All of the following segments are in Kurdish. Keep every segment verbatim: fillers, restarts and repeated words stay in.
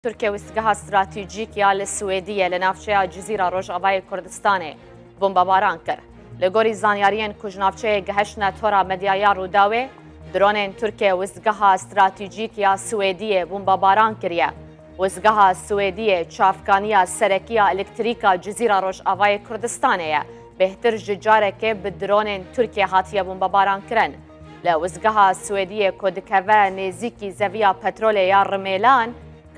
Tirkiye wistgeha stratejîk ya li Swêdiyê li navçeya Cizîra Rojavayê Kurdistanê bombebaran kir. Li gorî zanyariyên ku ji navçeyê gihiştine tora medyaya Rûdawê, dronên Tirkiye wistgeha stratejîk ya Swêdiyê bombebaran kiriye. Wistgeha Swêdiyê çavkaniya serekî ya elektrîka Cizîra Rojavayê Kurdistanê ye. Bêhtir ji carekê bi dronên Tirkiye hatiye bombebaran kirin. Li wistgeha Swêdiyê ku dikeve nêzîkî zeviya petrolê ya Rimêlan,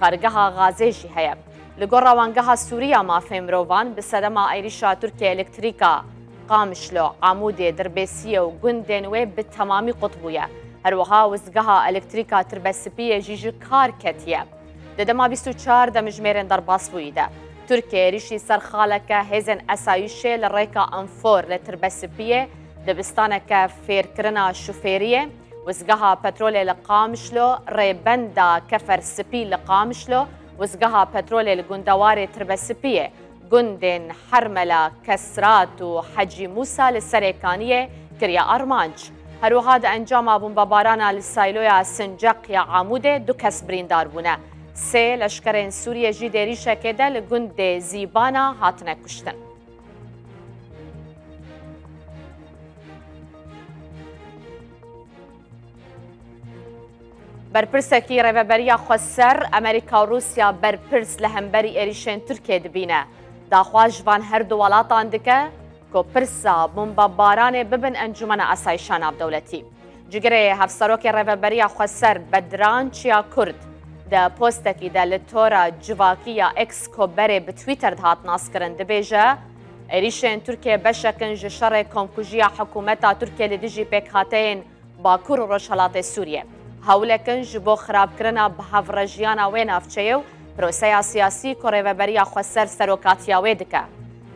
kargeha gazê jî heye. Li gor Rawangeha Sûrî ya Mafê Mirovan, bi sedema êrîşa Tirkiye elektrîka Qamişlo, Amûdê, Dirbêsiyê û gundên wê bi temamî qut bûye. Her wiha wistgeha elektrîka Tirbesipiyê jî ji kar ketiye. Di dema bîst û çar demjimêrên derbasbûyî de, Tirkiye êrîşî ser xaleke hêzên esayîşê li rêka Enfor li Tirbesipiyê, dibistaneke fêrkirina şofêriyê, wizgeha petrolê li Qamişlo, rêbenda Kefer Spî li Qamişlo, wizgeha petrolê li gundewarê Tirbesipiyê, gundên Hermela, Kesrat û Hecî Mûsa li Serêkaniyê kiriye armanc. Her wiha di encama bombebarana li Sayloya Sinceq ya Amûdê du kes birîndar bûne. Sê leşkerên Sûriyê jî di êrîşekê de li gundê Zîbana hatine kuştin. Berpirsekî Rêveberiya Xweser, Amerîka û Rûsya berpirs li hemberî êrîşên Tirkiyê dibîne. Daxwaz ji van her du welatan dike ku pirsa bombebaranê bibin Encûmena Asayîşa Navdewletî. Cigirê Hevserokê Rêveberiya Xweser Bedran Çiyakurd di postekî de li tora civakî ya X ku berê bi Twitter dihat naskirin dibêje, êrîşên Tirkiyê beşek in ji şerê komkujiya hikûmeta Tirkiyê li dijî pêkhateyên Bakur û Rojhelatê Sûriyê. Hewlek in ji bo xirabkirina bi hevrejiyana wê navçeyê û proseya siyasî ku Rêveberiya Xweser serokatiya wê dike.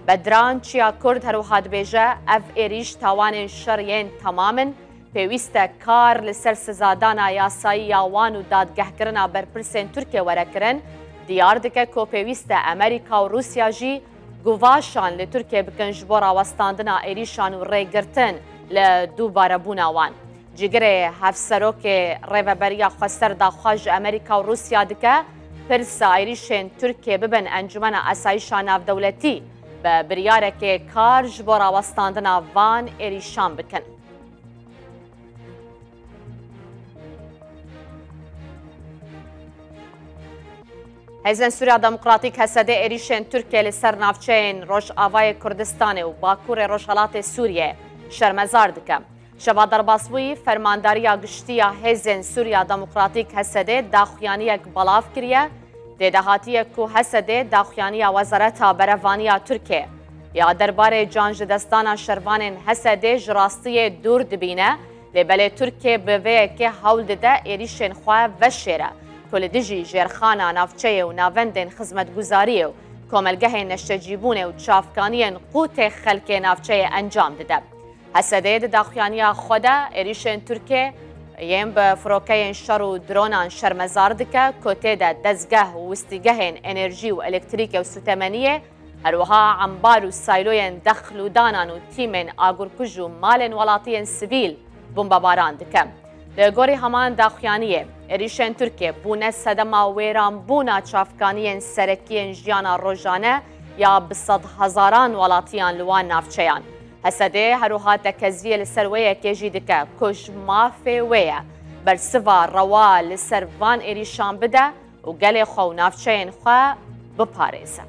Bedran Çiyakurd her wiha dibêje, ev êrîş tawanên şer yên temam in, pêwîst e kar li ser sizadana yasayî ya wan û dadgehkirina berpirsên Tirkiyê were kirin, diyar dike ku pêwîst e Amerîka û Rûsya jî guvaşan li Tirkiyê bikin ji bo rawestandina êrîşan û rêgirtin li dûbarebûna wan. Cigirê Hevserokê Rêveberiya Xweser daxwaz ji Amerîka û Rûsya dike, pirsa êrîşên Tirkiyê bibin Encûmena Asayîşa Navdewletî, bi biryarekê kar ji bo rawestandina van êrîşan bikin. Hêzên Sûriya Demokratîk, H S D, êrîşên Tirkiyê li ser navçeyên Rojavayê Kurdistanê û Bakurê Rojhelatê Sûriyê şermezar dike. Şeva derbasbûyî, Fermandariya Giştî ya Hêzên Sûriya Demokratîk, H S D, daxuyaniyek belav kiriye. Tê de hatiye ku H S D daxuyaniya Wezareta Berevaniya Tirkiyê ya derbarê canjidestdana şervanên H S D ji rastiyê dûr dibîne, lê belê Tirkiye bi vê yekê hewl dide êrîşên xwe veşêre ku li dijî jêrxana navçeyê û navendên xizmetguzariyê û komelgehên neştecîbûnê û çavkaniyên qûtê xelkê navçeyê encam dide. H S D di daxuyaniya xwe de êrîşên Tirkiyê yên bi firokeyên şer û dronan şermezar dike ku tê de dezgeh û wistîgehên enerjî û elektrîkê û sûtemeniyê, her wiha embar û sayloyên dexl û danan û tîmên agirkuj û malên welatiyên sivîl bombebaran dike. Li gorî heman daxuyaniyê, êrîşên Tirkiyê bûne sedema wêranbûna çavkaniyên serekî yên jiyana rojane ya bi sedhezaran welatiyan li wan navçeyan. H S D her wiha tekeziyê li ser wê yekê jî dike ku ji mafê wê ye bersiva rewa li ser van êrîşan bide û gelê xwe û navçeyên xwe biparêze.